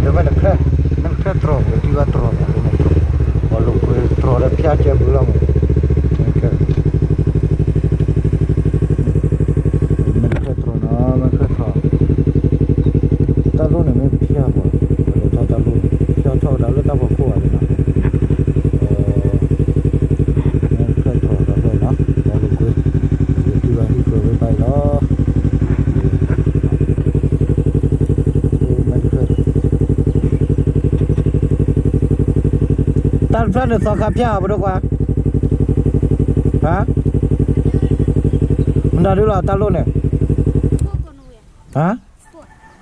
မ့ၢ်တချၢ, မ့ၢ်တချၢတြီၢ် ပထံၣ်ဘၣ်တြီၢ်ဘၣ်, ပီၣ်လိာ်ကွဲတြီၢ်ဒီးဖၠါကဲဘုလီၤမး, မ့ၢ်တချၢတြီၢ်နီၤ, မ့ၢ်တချၢတြီၢ်, တၢ်လိၣ်န့ၣ်မ့ၢ်ဖၠါပှၤ, ပှၤလဲၤထီၣ်တၢ်လိၣ်န့ၣ် ဖၠါထီၣ်ဝဲဒၣ်လၢတၢ်ဖီခိၣ်ဘၣ်န့ၣ်နီၤ, မ့ၢ်တချၢတြီၢ်ဒီးဖဲနီၤ, ပီၣ်လိာ်ကွဲ, ပထံၣ်ဘၣ်ဟံၣ်ဃၢၤဝဲဘၣ်အံၤလီၤ. တၢ်တဖျၢၣ်န့ၣ်သီခါဖၠါအီၤ ပဒိၣ်ခွါ, ဟါ, မတၤဒုလီၤတၢ်လိၣ်န့ၣ်, ဟါ,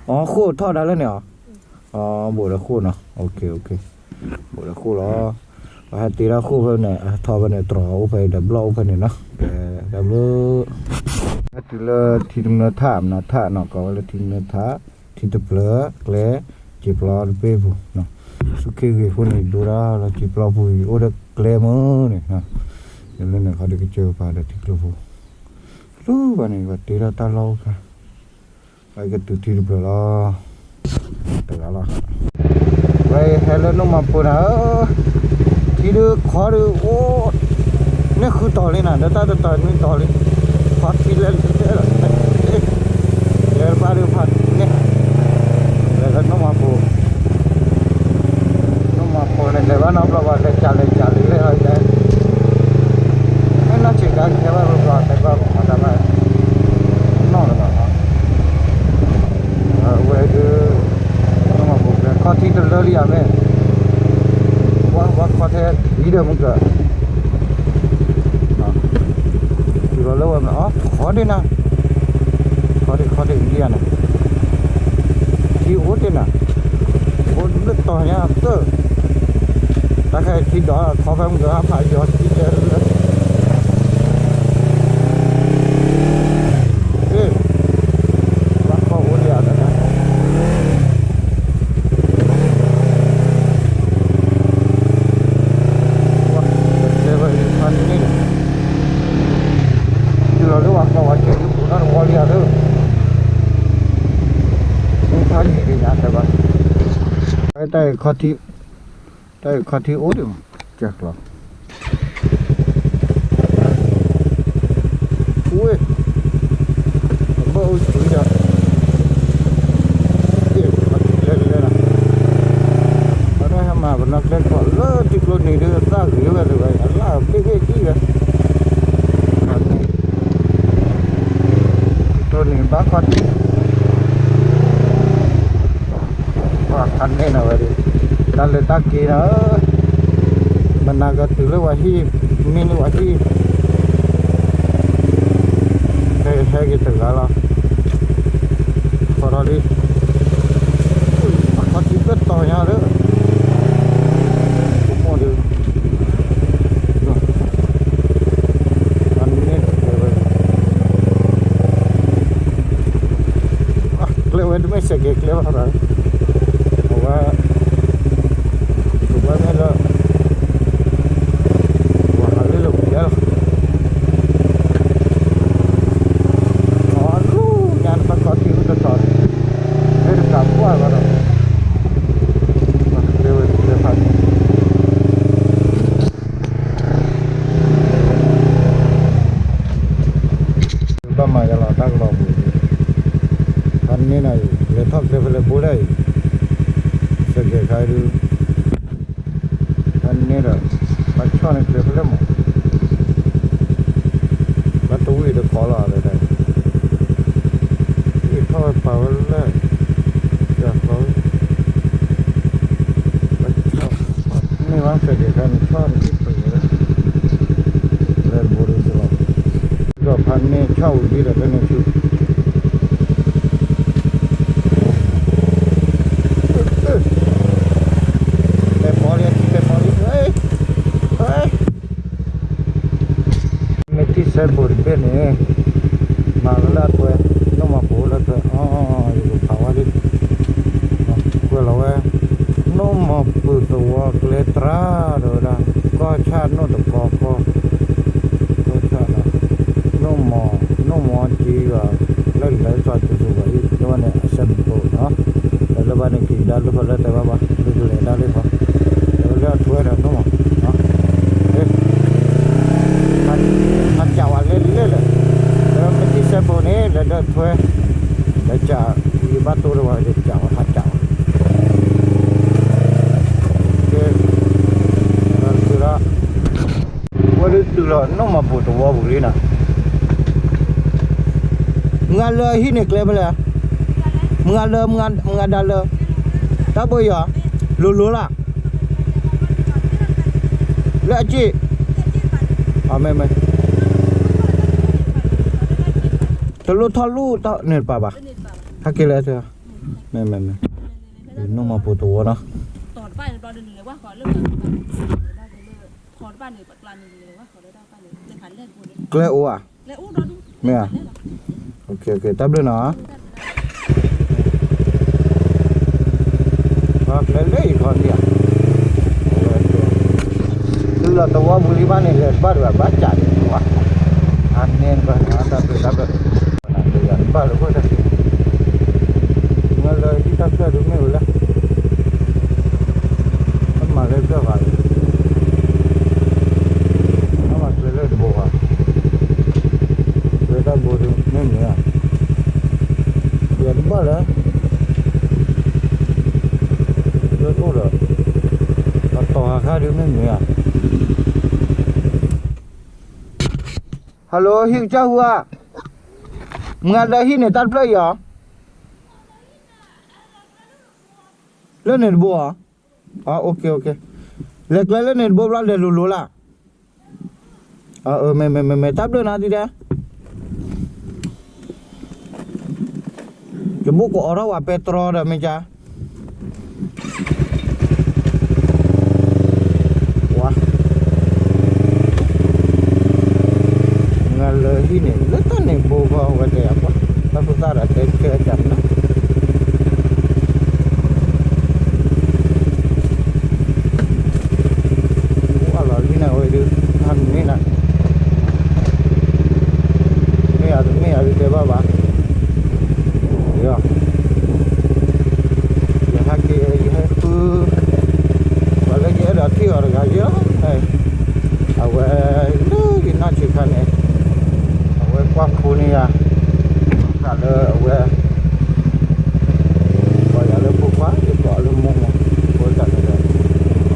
အီ ဃိၣ်ထီၣ်ဒၣ်လၢန့ၣ်အီၤ, အီ ဘူးဒီးဃိၣ်နီၤ, ဘူးဒီးဃိၣ်လီၤ. ပှၤဟဲတ့ထီၣ်ဃိၣ်ဖဲန့ၣ် ဟဲထီၣ်ဖဲန့ၣ် တြီၢ်အိၣ်ဖဲဒီးဘျီၣ်အိၣ်ဖဲန့ၣ်နီၤ, ကဲ, တၢ်ဘျုး, ဟဲတုၤလၢထံတမနုၤထး မနုၤထးနီၤ, ကိးဝဲလၢထံတမနုၤထး, ထံတဖျၢၣ်ကျဲ, စံာ်ပျီတဘ့ၣ်ပူၤ, ဆူခ့ဂ့ၤဖိန့ၣ် ဒိတၢ်လီၤစံာ်ပျီပူၤအံၤ အိၣ်ဒီးကျဲမုၢ်န့ၣ်, လၢန့ၣ်ခီဒီးကစၢၢ်ကပၤဒီးထံကျိဖိ, လူၤဘၣ်န့ၣ် ပှၤတ့ထီၣ်တၢ်လီၢ်အိၣ်ဖဲ ဝဲကတုၤထံတဖျၢၣ်လီၤ, တဂၤလီၤ, ဝဲဟဲလၢနိၣ်မၤပူၤနၤဧၢ, ထံဒုခီဒုအိၣ်, န့ၣ်ဃုတီၤလံနၤ ဒီးတၢ်တတီၤနွံတီၤလံ, ခီထံလဲၤလဲၤလီၤ, လဲၤတဖၣ်ဒုဖးန့ၣ်, လဲၤလၢနိၣ်မၤပူၤ, နိၣ်မၤပူၤန့ၣ် လဲၤဘၣ်နီတဘျီဘၣ် လဲၤကၢ်လဲၤကၢ်လံလဲၣ်လီၤ, မ့ၢ်နီၢ်ဆံးကါကဟဲဘၣ်တဘျီ တဲဘၣ်ပှၤတၢ်ဘၣ်, နီၢ်လၢၤဘၣ်, အဝဲဒုး, ခီထံတလၢလံဧါမ့ၢ်, ဝဲခီထဲလံဒီးမုၢ်ကၢၢ်, တုၤလီၤလၢဝဲမ့ၢ် အီ ခီဒ့နၤ, ခီဒ့ခီဒ့လံဧါန့ၣ်, ထံအိၣ်ဒ့နၤ, အိၣ်လၢတီၤညါသၢ, တၢ်ခဲအံၤထံဒီးခီဖဲမုၢ်ကၢၢ်ဟးဖးယီၤထံတဲလၢ ဘၣ်ခီအိၣ်ဒံးဧါတၢ်, ဝဲကျဲဝဲဖးန့ၣ်, တုၤလီၤလၢဝဲကျီဝဲကဲဒုးပူၤနီၢ်တဝီလံဧါလၢ, မ့ၢ်ဖးန့ၣ်ဒံးညါတဲဘၣ်, တၢ်အံၤခီထံ, တၢ်အံၤခီထံအိၣ်ဒံးမး, ကဲကျီ ဝ့ၢ်, အဘၣ်အိၣ်ဆူၣ်ဒီး, လဲၤလဲၤလီၤ, အတၢ်ဟဲမၤပနီၣ်ကျဲကီးလၢထံကျိနံၤဒုး အသၣ်ဂ့ၤဝဲတဂၤ အလၣ်ဘ့ၣ်ဘ့ၣ်ကံၣ်ဝဲ, ထံကျိနံၤဘၣ်ခီထံ ပှၤဖးန့ၢ်နၤဝဲဒၣ်, တၢ်လဲၤတၢ်က့ၤနၤ, မနၤကတုၤလၢပှၤဟံၣ်, မ့ၢ်လၢပှၤဟံၣ်, ဟဲဟဲက့ၤတဂၤလီၤ, ဃီထီၣ်လံ, အခီၣ်ထံးပၢၢ်တီၤညါလၢ, မိၢ်ဒီး အန့ၣ်ကျဲဝဲ, ကျဲဝဲတမ့ၢ်စဲးကဲၤကျဲဘၣ်, အဝဲ, ကဘၣ်မ့ၢ်လၢ, ဝဲဟးလၢလၢပျဲလီၤ, အလူညါနဘၣ်ခီထံးတတီၤ, မ့ၢ်တကးပှၢ်လီၤဒီး, ကျဲဝဲကျဲဖးန့ၣ် ဘၣ်မၤယါလီၤတၢ်ကလီၤပူၤ, ဖးန့ၢ်နၤအံၤ လဲၤထီၣ်ကျဲဖဲလဲၣ်ဘိလဲၣ်အံၤ, စဲးကဲၤခါဒုး, ဖးန့ၢ်ဒီး, ဘၣ်ဆီၣ်န့ၣ်ကျဲဖဲလဲၣ်မး, ဘၣ်တဝံၣ်တခီလီၤတဲ, ဝံၣ်ထီၣ်ပာ်ဝဲလၢ, ကၢ်ကျီ ဘၣ်ဆီၣ်, န့ၢ်ဘၣ်စဲးကဲၤခါန့ၣ် ဆီၣ်န့ၣ်ပှဲၤဝဲ, လဲၤတဘိဒုးလီၤ, ဒီးဖးန့ၢ်ဆီၣ်ဝံၤဒ်ဒီးဖဲန့ၣ်ဆူ ပဲာ်ဖီလံ, ပဲာ်ဖီလံ, မ့ၢ်ထံၣ်စဲဘိးတဘ့ၣ်န့ၣ်, မၤလၢအထွဲ, နိၣ်မၤပူၤလၢထွဲ, အီ, ယကဖးဝဲလံ, ကွဲးလီၤဝဲ, နိၣ်မၤပူၤသဝီကျဲတြၢ်ဒီးဝဲဒၣ်, ကီၢ်ဆၣ်နိၣ်တကီကီၢ်, ကီၢ်ဆၣ်လီၤ, နိၣ်မၤ, နိၣ်မၤက့ၤယွၤ, လၢလဲၤစီၤကၠိၤစိၤဘၣ်အံၤ ယဝဲန့ၣ် အစဲဘိးနီၤ, လၢ ဘၣ်န့ၣ်က့ၤကဒါလၢဃီလၢတဲဘၣ်ဘၣ် လၢကလဲၤဒၣ်လၢဃီ, လၢအထွဲဒီးနီၢ်မး, ဟးစံးဝဲလဲၣ်လဲၣ်လၢ လၢမ့ၢ်တံၢ်စဲးဖိန့ၣ် လဲၤဒၢထွဲ, လဲၤစံး, ယဘၣ်တိၢ်တဝဲ ယစံးဝဲဟးစံးဝဲ, ကဲ, ဝဲဒုးတုၤလီၤနီၢ်မၤပူၤသဝီပူၤလံနီၤ, မုၢ်ဂၤလၢဟံၣ်န့ၣ်ကျဲဖဲလဲၣ်, မုၢ်ဂၤလၢ, မုၢ်ဂၤဒါလၢ, တၢ်ဘိယီၤ, လိၤလိၤလၢ်, လၢအစ့ၣ်, မ့ၢ်မ့ၢ်, တလိၣ်ထီၣ်လူၢ်တၢ်န့ၣ်တပၤဘၣ်, ဟဲက့ၤလၢ, မ့ၢ်မ့ၢ်မ့ၢ်, နီၢ်မၤပူၤသဝီနီၤ ကျဲအိၣ်ဧါ, မ့ၢ်ဧါ, တၢ်ဘျုးနီၤ, ကျဲလၢယခီၣ်ထံၣ်ဧါ, တုၤလီၤသဝီပူၤလံဘၣ်န့ၣ် လဲၤတဘၣ်တဂၤဘၣ်စးန့ၣ်ဝဲ, အန့ၣ်ဘၣ်, တၢ်ဘျုးတၢ်ဘျုး, တဘၣ်လၢခိၣ်တၢ် မ့ၢ်လၢဟံၣ်တၢ်ဖျၢၣ်ဒုးမ့ၢ်ဝဲလဲၣ်, တမၤလၢဖျၢၣ်ဘၣ်, တမၤကျဲလၢတဘိဘၣ်, ကျဲတၢ်ဘိဒုးမ့ၢ်မ့ၢ်ဧါ, ယတဘၣ်လၢ, လၢအိၣ်ဒီး, အတီၤဟးခါဒုးမ့ၢ်မ့ၢ်ဧါ, Hello ဟံၣ်ကစၢ်ဟူဧါ, မုၢ်ဂၤလၢဟံၣ်န့ၣ်တၢ်တဖျၢၣ်အံၤဧါ လၢန့ၣ်တဘိဧါ, လဲၤကျဲလၢန့ၣ်တဘိ ဘျီလဲၤလိၤလိၤလၢ်, မ့ၢ်မ့ၢ်မ့ၢ်မ့ၢ် တၢ်ဘျုးနီၤဒ်ဒဲး, ယဘိၣ်ကအိးထီၣ်ဝဲပဲတြီဒီးမ့ၢ်ကါ ပှၤ မုၢ်ဂၤလၢဟံၣ်န့ၣ် လၢတၢ်န့ၣ်ဘိဃီဝဲတဲယၤပှၤ တၢ်ဖိသၣ်ဒီးတဲခဲကၢ်နၤ ဝဲလီၤလံန့ၣ်ဝဲဒုး ဟးမ့ၢ်နၤ မ့ၢ်ယၤတမ့ၢ်ယၤဒုးတဲဘၣ်ဘၣ် ယ ယဟဲက့ၤ ယဟဲဃု ပှၤလၢယအဲၣ်ဒိးထံၣ်အီၤတဂၤယဲ အဝဲလၢယနီၢ်ဆံးခါန့ၣ် အဝဲကွၢ်ဖိန့ၢ်ယၤ တၢ်လၢအဝဲ ပှၤယၤလၢဖိခွါ ယကိးလၢမိၢ်မိၢ် ဖိတၢ်န့ၣ်ဒီး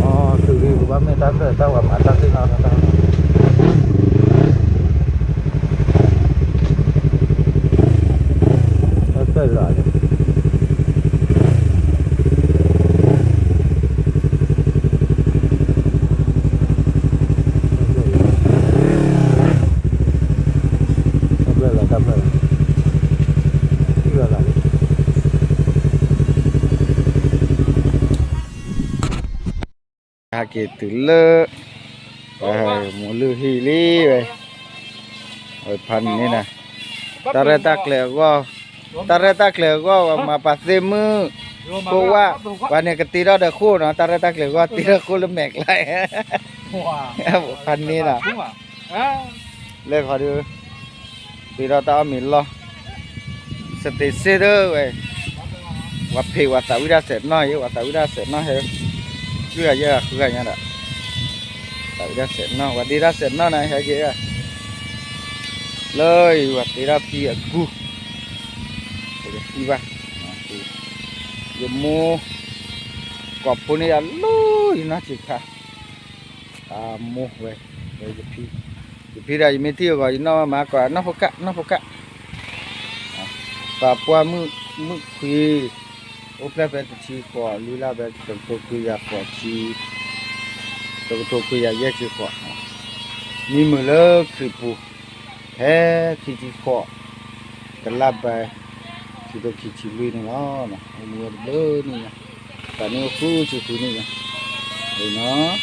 အီၤ သုးဂံၢ်ကဘၣ်မ့ၢ်တၢ်ဖျၢၣ်တၢ်ဝဲမၤတၢ်သ့ၣ်နီၣ်ထီၣ်တၢ် တၢ်ဖျၢၣ်လီၤ တၢ်ဖျၢၣ်လီၤ တၢ်ဖျၢၣ်လီၤ ထံၣ်လီၤလၢ ဟဲက့ၤတုၤလၢ မိၢ်လုၢ်ဟံၣ်လံဝဲ ဝဲဖးန့ၣ်နၤ တၢ်ရဲၣ်တၢ်ကျဲၤအဂီၢ် တၢ်ရဲၣ်တၢ်ကျဲၤအဂီၢ် ပှၤမၤပာ်သ့မုၣ် ဖိဝၣ် ပှၤန့ၣ်ကတ့ထီၣ်ဒီးဃိၣ်နီၤ တၢ်ရဲၣ်တၢ်ကျဲၤအဂီၢ် တ့ထီၣ်ဃိၣ်လၢမဲာ်ကျါ ဖးန့ၣ်နၤ လၢခီဒု တ့ထီၣ်တၢ်အီၣ်မ့ၤလီၢ် စတ့စ့ၣ်ဒၢဝဲ ပှၤဖံးပှၤသးဝံၣ်တၢ်စဲးနီၣ်ယဲ ပှၤသးဝံၣ်တၢ်စဲးနီၣ်ဟဲ လွံၢ်ဂၤယဲၢ်ဂၤဃုဂၤညါဒီး သးဝံၣ်တၢ်စဲးနီၣ် ပှၤတ့တၢ်စဲးနီၣ်န့ၣ် ဟဲက့ၤ လၢယပှၤတ့တၢ်ဖံအကူ ပကသံဘၣ် ယမိၢ် ကိးဖိန့ၢ်ယၤလၢယနီၢ်ဆံးခါ အမိၢ်ဝဲ ဝဲယဖံ ယဖံဒၣ်ယမ့ၢ်ထံၣ်အဂီၢ် ယနီၢ်မၤကီး နီၢ်ဖိကၣ် နီၢ်ဖိကၣ် ပှၤပှၢ်မုၣ်ခွံ အိၣ်ဖျဲၣ်ဖဲတဆံဃိး လွံၢ်လါဖဲတကထိခွံကယၤဃိးဆံ တကထိခွံကယၤယဲၢ်ဆံဃိး မံမုာ်လၢခရံာ်ပူၤ ဖဲခံဆံဃိး တလါဘဲ ခံကထိခံဆံလွံၢ်န့ၣ်လီၤ. အိၣ်မူဝဲတဘျုးနံၣ်ညါ သးနံၣ်အိၣ်ဃုဆံဃုနံၣ်ညါ နီၤ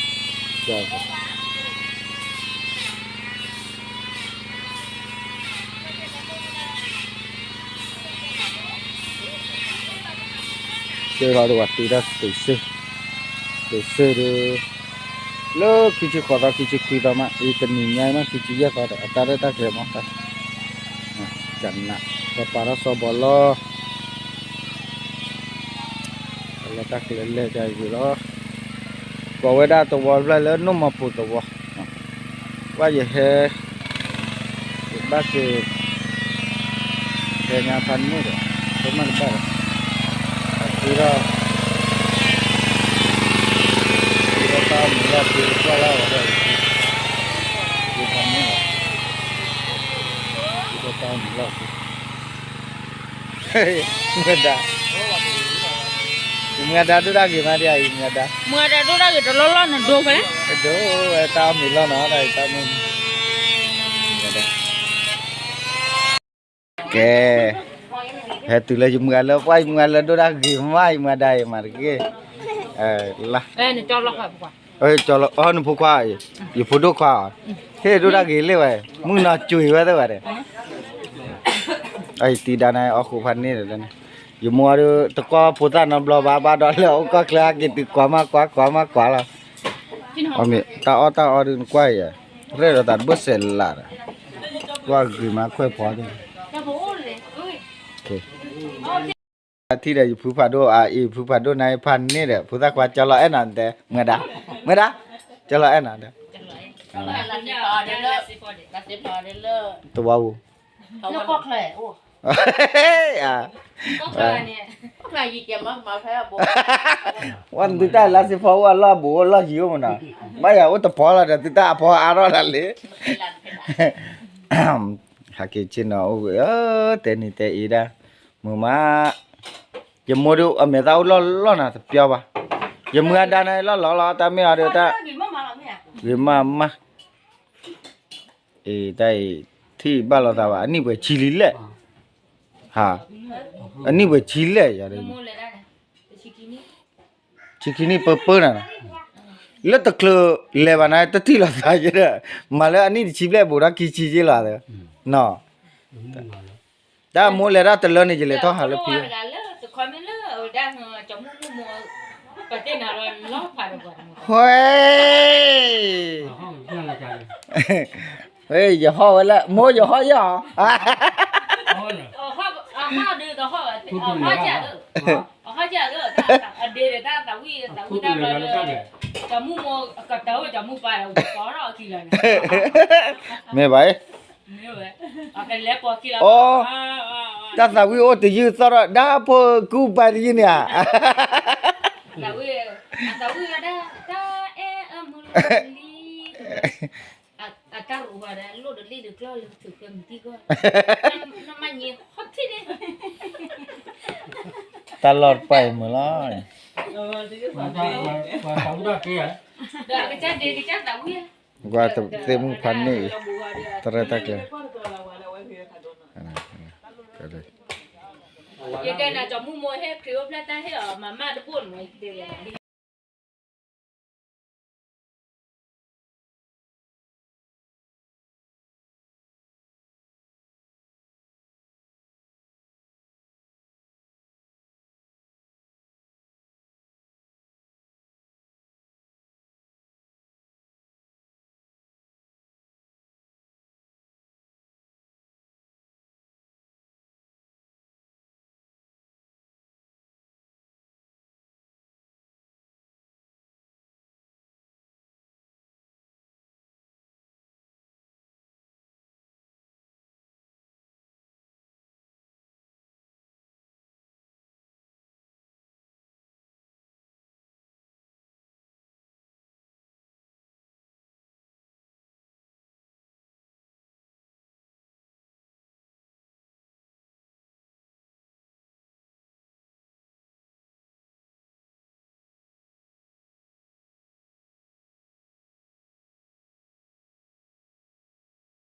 စ့ၢ်ကီးဒီးပှၤတ့တၢ်စတ့ၢ်စ့ၢ် စတ့ၢ်စ့ၢ်ဒီး လၢခံဆံဃိးသီ ခံဆံခွံသီမး အံၤတနံၤညါမး ခံဆံယဲၢ်သီဒီး အတၢ်ရဲၣ်တၢ်ကျဲၤမး ကနး ပှၤပာ်ထီၣ်စီၤဘီလီၤ ပှၤ တၢ်ကျဲၤလဲၢ်တၢ်ဂ့ၤလီၤ. ကိးဝဲဒၣ်သဝီတဖျၢၣ်လၢနိၣ်မၤပူၤသဝီ, ဘၣ်ယဟဲ, ယဘၣ်က့ၤ, ဟဲညါဖးန့ၣ်ဒီး, ဟဲမ့ၢ်တဘၣ်ဒီး, အဃိဒီး, ဃိဒီးတၢ်အီၣ်မ့ၤလီၢ်ခံ ကွၢ်လၢအဝဲဒၣ်လီၤ, ဃိဖးန့ၣ်လီၤ, ဃိဒီးတၢ်အီၣ်မ့ၤလီၢ်ခံ မုၢ်ဒါ, ယမုၢ်ဒါဒိၣ်တၢ်ဂ့ၤမးဒ်အံၤ ယမုၢ်ဒါ, မုၢ်ဒါဒိၣ်တၢ်ဂ့ၤတလီၢ်လီၢ်နဒိဖဲ, ဒိၣ်ဝဲတၢ်အီၣ်မ့ၤလီၢ်နီၤ တၢ်အံၤတၢ်မုၢ်, ကဲ, ဟဲတုၤလၢယမုၢ်ဒါလၢ ပှၢ်ယမုၢ်ဒါလၢဒိၣ်တၢ်ဂ့ၤမး ယမုၢ်ဒါအံၤမးတက့ၢ်, လၢ ကၠီလီၤအီ နဖိခွါ, ယဖိဒိၣ်ခွါ, ဟ့ၣ်ဒိၣ်တၢ်ဂ့ၤလၢဝဲ, မုၢ်နီၤကွံာ်ဝဲသ့ၣ်ဝဲဒီး, အံၤတံၤဒါန့ၣ် အီၣ်ဃုာ်ဖးန့ၣ်ဒီး, ယမိၢ်အီၤဒီး တကွၢ်ဖိသၣ်နီတဘျီဘၣ် ဘၣ်ဒီးလၢအိၣ်ကီၢ်ချၢဟဲက့ၤတုၤကွၢ်မးကွၢ်ကွၢ်မးကွၢ်လီၤ, တၢ်အီၣ်တၢ်အီဒုးနကွၢ်အံၤ, ရဲၣ်ဒီးသးတဘၣ်စဲးလးဒီး, ကွၢ်ဂ့ၤမးခွဲးဖီသ့ၣ် ထံၣ်ဒီးယဖုဖးဒိၣ်အအံၤ ဖုဖးဒိၣ်န့ၣ်ဖးန့ၣ်ဒီး ဖိသၣ်ခွါကၠီလီၤအဲၣ်နၤတဲ မုၢ်ဒါ, မုၢ်ဒါ, ကၠီလီၤအဲၣ်နၤတဲ, သဝီပူၤ, ဝဲသုတၢ်လၢစ့ဖီအိၣ်အလီၢ်ဘူးအိၣ်လီၢ်ယံၤအိၣ်မးနီၤ, ဘၣ်ယၤအိၣ်တဖီလီၤဒီး သုတၢ်အဖီအါထီၣ်ဒၣ်လံ ဟဲက့ၤဆ့ၣ်နီၤအိၣ်, တဲနံၤတဲအံၤဒၣ်, မုာ်မး, ယမိၢ်ဒုးအမဲာ်သၣ်အိၣ်လီၢ်လီၢ်နီၤ တပျီဘၣ်, ယမုၢ်အဒါန့ၣ်လီၢ်လီၢ်လီၤ တၢ်မ့ၢ်အီၤဒီးတၢ်, ဂ့ၤမးမး, အံၤတၢ်အံၤ, ထံၣ်ဘၣ်လိာ်သးဘၣ် အနံၣ်ပှဲၤဆံလံလဲၣ်, ဟါ, အနံၣ်ပှဲၤဆံလဲၣ်ယၤဒီး ဆံခံနံၣ်ပၢပၢနၤ, လၢတချုးလဲၤဘၣ်နၤ တထံၣ်လိာ်သးယဲဒီး, မၤလၢအနံၣ်တဆံဘျဲၣ်ဘူးဒီးခံဆံယ့လီၤ, နီၤ, တၢ်မိၢ်လဲၤတၢ်တလၢန့ၣ် ယလဲၤထီၣ်ဟးလၢဖံ, ဟဲ, ယဟီၣ်ဝဲလၢ မိၢ်ယဟီၣ်ယဲၢ်, မ့ၢ်ဘၣ်, အိ, တၢ်သးဝံၣ်အိၣ်တယုၢ်သီၣ်ထီၣ် ဒၣ်ဖိကူပာ်တယုၢ်န့ၣ်ဧါ, တၢ်လီၢ်တပာ်အံၤမုာ်လီၤ, ကွၢ်သ့ၣ်မုၣ်ဖးန့ၣ်အံၤ, တရဲၣ်တၢ်ကျဲၤ, ယတဲနၤ ကၠီမူမိၢ်ဟဲခရံာ်အိၣ်ဖျဲၣ်တၢ်ဟ့ၣ်အီၤ မၤမၢ်တဘိၣ်န့ၣ်